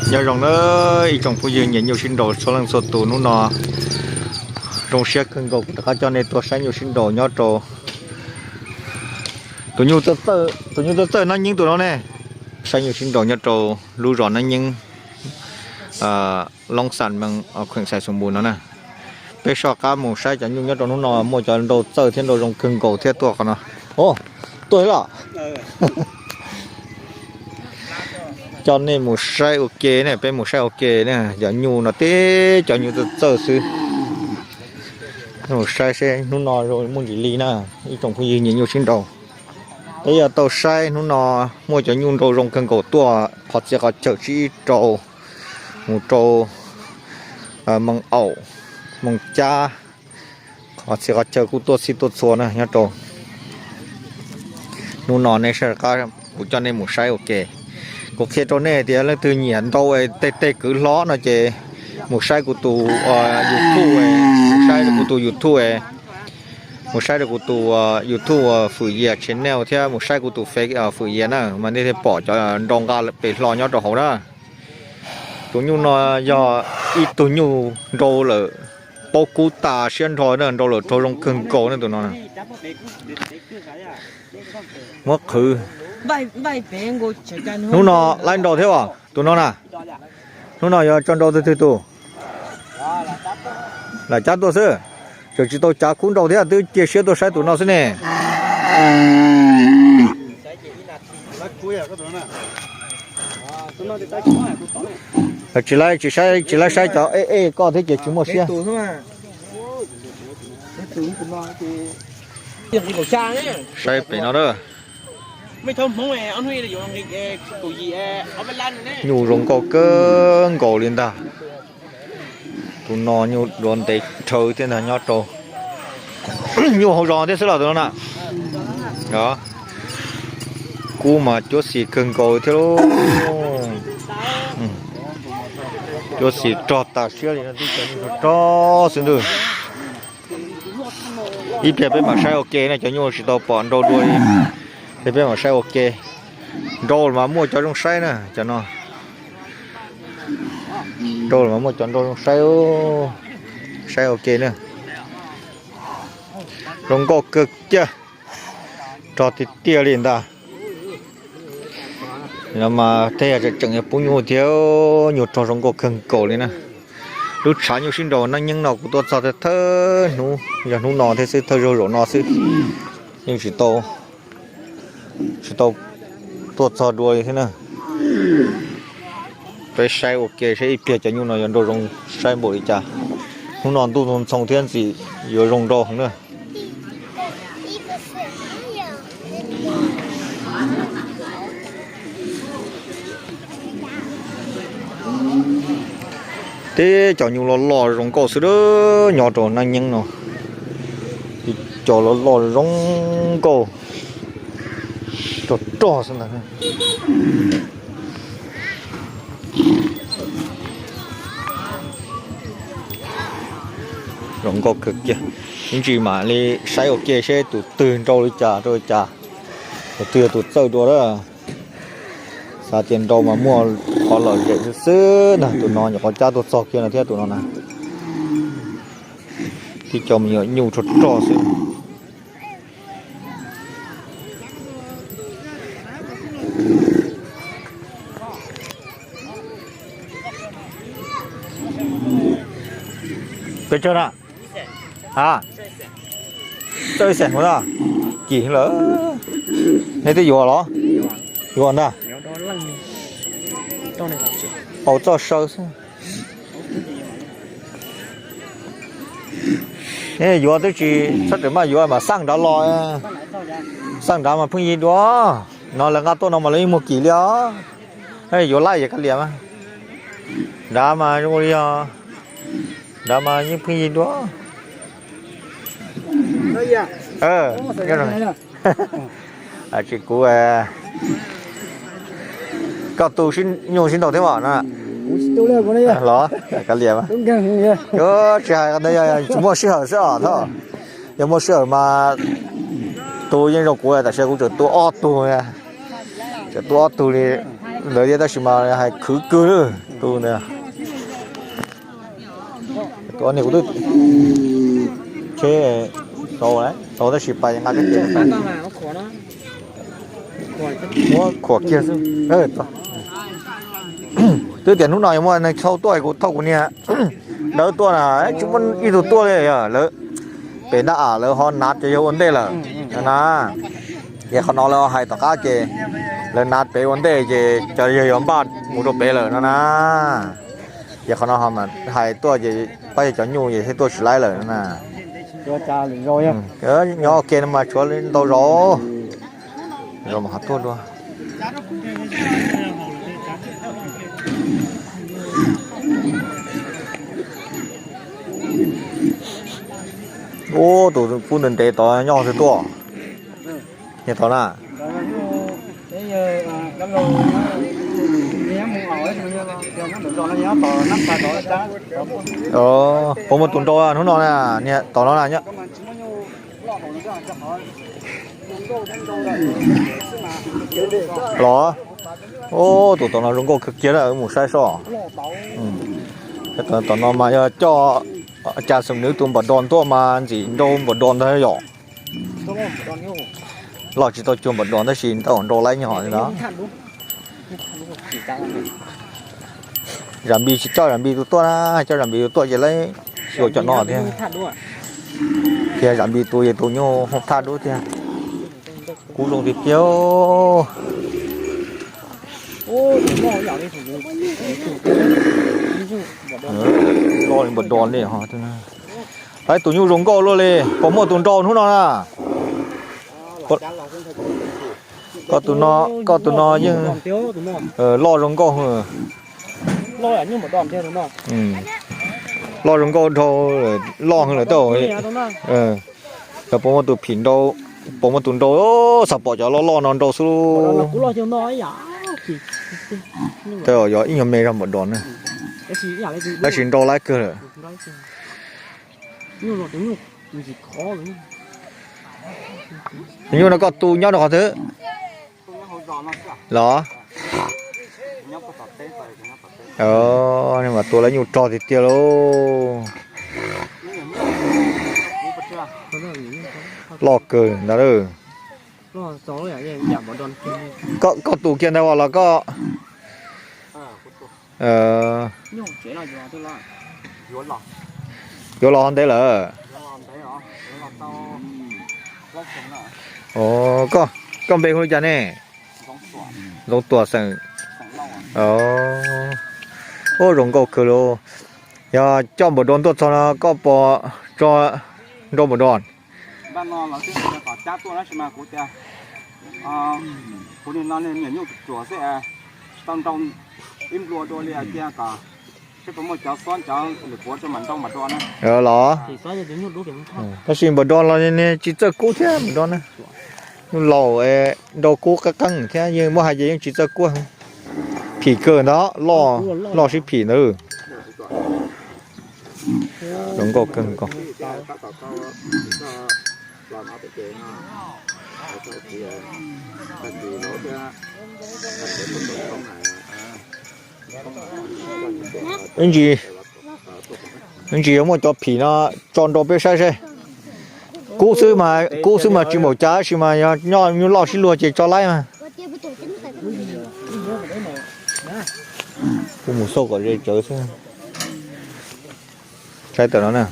Nyob zoo na ib tsoom phooj ywg nyiam nyuj sib nraus txhua leej txhua tus, hnub no zoo siab kawg nkaus kuv rov qab coj nej tuaj saib nyuj sib nraus nyob rau tus nyuj txawj txawj Nab Nyeeb tus no ne. Saib nyuj sib nraus nyob rau lub zos Nab Nyeeb, Loob Xas Mees, Kheem Xais Xus Npus no na. Peb soj qab mus saib cov nyuj nyob rau hnub no muaj cov nrau txawj thiab nrau zoo kawg nkaus thiab tuaj qhov no. Tuaj los. Coj nej mus saib ua ke ne, peb mus saib ua ke ne, cov nyuj no tib cov nyuj txawj txawj xwb. Mus saib seb hnub no muaj ntsis li na, ib tsoom phooj ywg nyiam nyuj sib nraus. Peb yuav tau saib hnub no muaj cov nyuj nrau zoo kawg nkaus tuaj qhov txhia qhov chaw tsib rau mus rau Moos Aum, Moos Cab, qhov txhia qhov chaw kuj tuaj txhij tuaj txhua na nyob rau. Hnub no nej soj qab kuv coj nej mus saib ua ke. Kuv qhia rau nej tias leej twg nyiam nrau tej teg kwv hlob no ces mus saib kuv tus YouTube, mus saib kuv tus YouTube, mus saib rau kuv tus YouTube Fwm Yias channel thiab mus saib kuv tus Face Fwm Yias na mas nej thiaj pom cov nrau nqa pem hlo nyob rau hauv na. Tus nyuj no yog ib tug nyuj nrau lawm, paub kub tas siab nrho na, nrau lawm rog zoo kawg nkaus na tus no. Muab qhwv. Hnub no laib nrau thiab os tus no na. Hnub no yuav tso nrau twg twg tus? Lam Cab tuaj xwb. Tseem tsis tau cav kub nrau thiab, twb cia siab tuaj saib tus no xwb ne. Tsis laib, tsis laib saib cov ej ej koj thiab ces tsis muaj siab. Saib pem no a. Nyuj zoo nkauj kawg nkaus li ntag. Tus no nyuj duav ntev dhawv thiab ntag nyob rau nyuj hauv zos thiab xwb los tus no na. Kub mas cuab xis kawg nkaus thiab lauj. Cuab xis rog tas siab li no, twb cov nyuj rog rog xwb ntag. Ib pliag peb mam saib ua ke na, cov nyuj tsis tau pom nrau dua li. Ces peb mam saib ua ke. Nrau los mas muaj cov zoo saib na cov no. Nrau los mas muaj cov nrau zoo saib, saib ua ke na. Zoo nkauj kawg kiag, rog tiag tiag li ntag. No mas tej yam tseem tseem yog pub nyuj thiab, nyuj rog zoo nkauj kawg nkaus li na. Lub tshav nyuj sib nraus Nab Nyeeb no kuv tuaj txog thawj hnub, yog hnub no thiab xwb, thawj zaug zaum no xwb, yeej tsis tau, tsis tau tuaj txog dua li thiab na. Peb saib ua ke saib ib pliag cov nyuj no yuav nrau zoo saib npaum li cas. Hnub no ntuj ntxhoo thiab ntxim yuav zoo nrau heev na. Tib cov nyuj loj loj zoo nkauj xwb, nyob rau Nab Nyeeb no, tib cov loj loj zoo nkauj rog rog xwb ntag. Zoo nkauj kawg kiag. Ib ntsis mam li saib ua ke seb tus twg nrau li cas rau li cas, tus twg yog tus txawj dua lawm. Xav tias nrau mas muaj qhov lom zem xwb xwb na, tus no nyuam qhuav cab tuaj txog kiag no thiab tus no na. Tib cov me nyuam nyuj rog rog xwb. Pes tsawg na? Ha, txawj ib xeem ua na, kim lawm. Nej twb yuav los? Yuav ntag. Paus txoj saw xwb. Yuav twb tsis txhob rawm maj yuav mas xaj nrad los, xaj nrad mas pheej yig dua. No lawv nqa tuaj no mas lawv yeej muag kim li os. Yuav laij yog kav liam mas. Nrad mas zoo li os, nrad mas yeej pheej yig dua. Tsis kuv, koj tu nyuj sib ntaus thiab mas na? Los kav liam mas. Tsis hais, tsis muaj sij hawm xwb os thoj. Yog muaj sij hawm mas tu yeej zoo kuv, tam sim kuv tseem tu ob tug, tseem tu ob tug li. Ntawd thiab tab sis mas hais khwv kawg li tus ntawd. Tus ob niag kuv twb tsheb xaus xaus tab sis pas nqa kab ces muab khuam kiag xwb. Twb tias hnub no yuav muaj neeg thauj tuaj, kuv thauj kuv niag dawb tuaj na, tsis muaj ib tug tuaj li. Lawv pem nab am lawv ho nav cov yawg ua ntej lawm na. Ces qhov no lawv hais tom qab ces lawv nav pem ua ntej ces cov yawg yuav npaj mus rau pem lawm no na. Ces qhov no hais tuaj ces pab yog cov nyuj ces thiaj tuaj tsis laib lawm no na. Nyob ke no mas tshuav ntau zaus, zaus mas ho tuaj dua. Ub, tus kub ntev ntev tod nyob twg tuaj? Nyob tod na. Puas muaj tus nrau hnub no na, niag tom no na? Los, ub, tus tom no zoo nkauj kawg kiag na, wb mus saib soj. Tom no mas yog coj cas xeem nws tus npam dos tuaj mas ntxim nrau npam dos ntag yom. Loj tsis tau cuag npam dos tab sis ntau nrau laib nyog li no. Zam Npis tsis coj Zam Npis tus tuaj na, coj Zam Npis tus tuaj ces laib xyuas cov no thiab. Thiab Zam Npis tus ces tus nyuj hooj thaj dub thiab. Kub zoo tiag tiag. Loj li npam dos li ho. Laib tus nyuj zoo nkauj luaj li, puas muaj tus nrau hnub no na? Koj tus no, koj tus no yeej loj zoo nkauj. Loj zoo nkauj dhau, loj heev lawm tej. Yog puas muaj tus phim nrau, puas muaj tus nrau, xav pom cov loj loj no nrau xwb. Tej yog ib nyuag me zog npam dos na, tab sis nrau laib kawg lawm. Nyuj no koj tu nyob rau qhov twg los? Mas tua lawv nyuj rog tiag tiag lauj. Loj kawg ntag. Koj tu kiag ntag los koj yuav los ntev lawm? Koj npe hu li cas ne? Zoov Tuam xeem. Ub, zoo nkauj kawg li. Yog coj npam dos tuaj txog no koj puas tso nrau npam dos? Los, tab sis npam dos los tsis txawj kub thiab npam dos na. Nyuj laus nrau kub qeeb qeeb thiab yeej muab hais ces yeej tsis txawj kub. Phim kawg ntag, loj sib phim ntag. Zoo nkauj kawg nkaus. Ib ntsis, ib ntsis yuav muaj cov phim no tso nrau peb saib seb. Kub xwb mas, kub xwb mas tsis npaum cas, tab sis mas yog nyob nyuj loj sib luag ces tso laib mas. Kuv mus xauj kom ze tsawv xwb. Saib tam no na.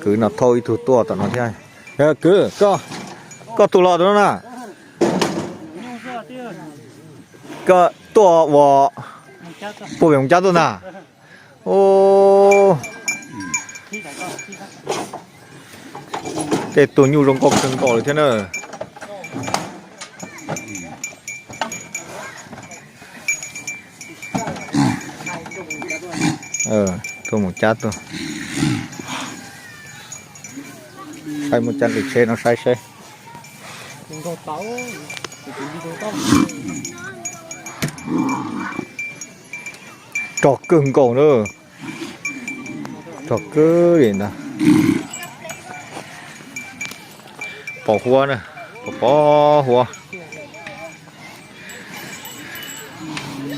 Kwv no thauj ib tug tuaj tom no thiab. Kwv, koj tus los tom no na. Koj tuaj ua puag pem Moos Cab tuaj ntag. Tej tug nyuj zoo nkauj kawg nkaus li thiab na. Tuaj Moos Cab tuaj. Saib muaj cab nqis tsheb no saib seb. Rog kawg nkaus na. Rog kawg li ntag. Pos huab na, pos pos huab. Ib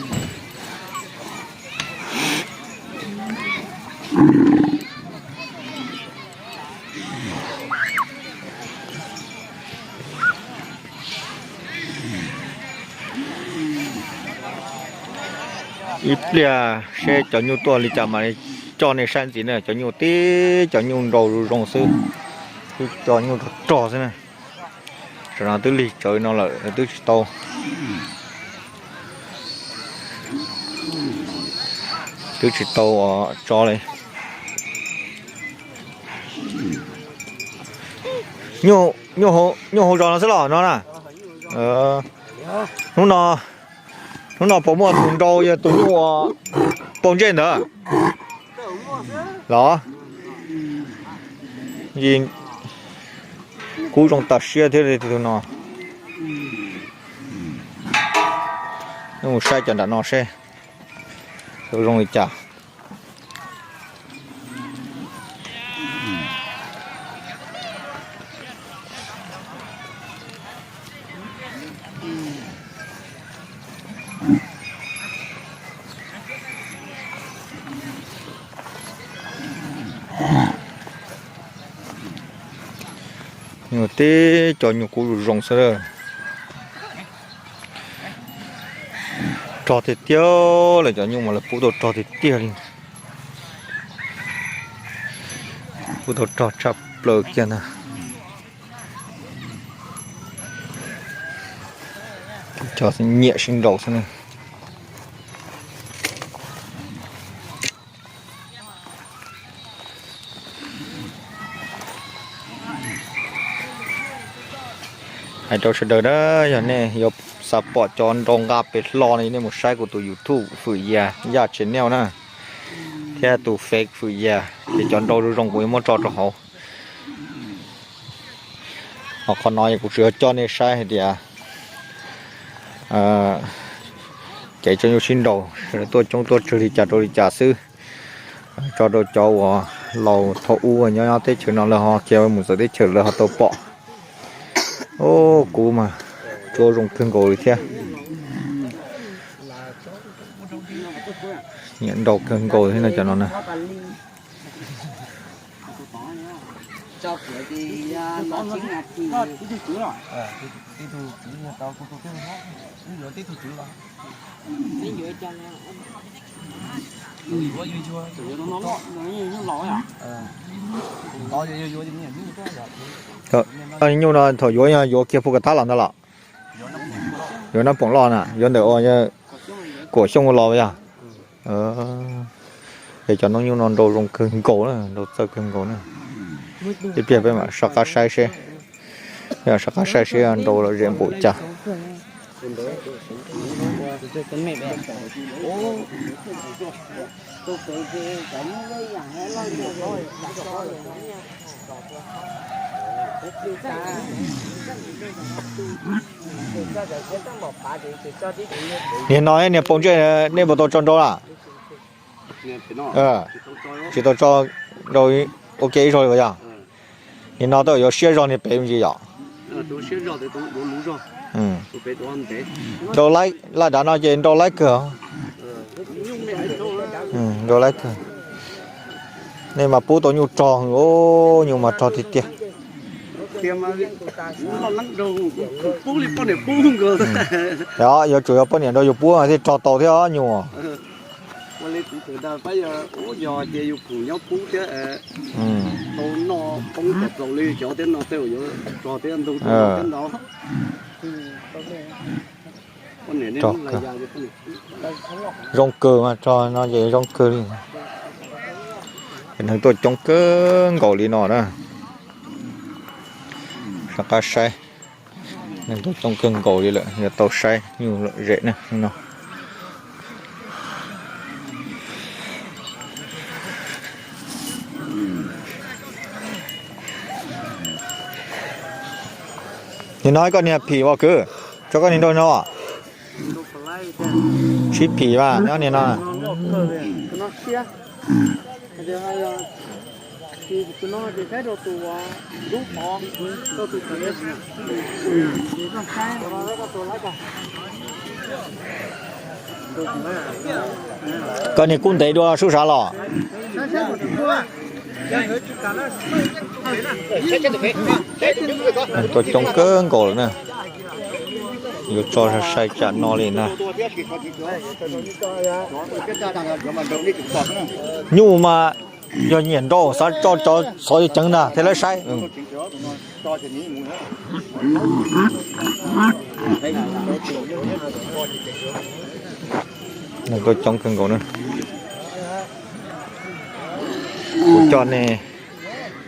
pliag seb cov nyuj tuaj li cas mas coj nej saib ntxiv na. Cov nyuj tib cov nyuj nrau zoo zoo xwb, twb cov nyuj rog rog xwb na. Tam no twb lig tsawv no lawm twb tsis tau, twb tsis tau tso li. Nyuj hauv zos no xwb los no na. Hnub no, hnub no puas muaj tus nrau yog tus nyuj uas pau ntsej ntawd los? Kub zoo tas siab thiab li tus no. Mus saib cov nram no seb zoo li cas. Nyuj tib cov nyuj kub zoo zoo xwb. Rog tiag tiag, lawv cov nyuj mas lawv pub tau rog tiag tiag li. Pub tau rog tshaj plaws kiag ntag. Cov nyiam sib nrau xwb na. Hais rau sawv daws na, yog nej yuav xav pom cov nrau nqa pem hlo no nej mus saib kuv tus YouTube Fwm Yas Yaj Channel na, thiab tus Face Fwm Yas, ces cov nrau zoo zoo kuv yuav muab tso rau hauv. Ho qhov no kuv tsuas yog coj nej saib hais tias kev tso nyuj sib nraus sawv daws tuaj coob tuaj tsawg li cas rau li cas xwb. Tso rau cov uas laus thaum ub nyob nyob teb chaws no lawv ho khiav mus txawv teb chaws lawv ho tau pom. Ub, kub mas tsuab zoo kawg nkaus li thiab. Nyiam nrau kawg nkaus thiab no cov no na. Nyuj no thaum yuav yuav kiag phu ka thab los ntag los? Yuav Nab Poom Loj na, yuav ntawm ua Kuam Xyooj ua los yog? Es cov noob nyuj no nrau zoo kawg nkaus na, nrau txawj kawg nkaus na. Ib pliag peb mam soj qab saib seb, peb mam soj qab saib seb nrau lom zem npaum cas. Niag no niag pau ntsej nej puas tau tso nrau lawm? Tsis tau tso nrau ua ke ib zaug li puas yog? Niag no twb yuav siab zog niag pem me ntsis yom? Nrau laj dav no ces nrau laib kawg. Nrau laib kawg. Nej mas pub tau nyuj rog, nyuj mas rog tiag tiag. Yuav tsum yog poj niam nrau yus pub thiaj rog tau thiab nyuj. Rog kawg. Zoo kawg mas, rog no ces zoo kawg li. Neeg tuaj coob kawg nkaus li no na. Soj qab saib. Neeg tuaj coob kawg nkaus li lawm, yuav tau saib nyuj lom zem na no. Nim no koj niag phim ua kwv, tso koj niag nrau no. Sib phim mas nyob niag no. Koj niag kub ntev dua sub sav los. Tuaj coob kawg nkaus lawm na. Yuav tso sai tsam no li na. Nyuj mas yog nyiam nrau xav tso cov xov ceev ntag thiaj lawv saib. Tuaj coob kawg nkaus na. Kuv coj nej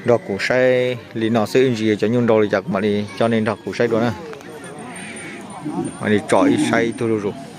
nrog kuv saib li no xwb, ib ntsis cov nyuj nrau li cas kuv mam li coj nej nrog kuv saib dua na. Mam li tso ib saib ib tug zuj zus.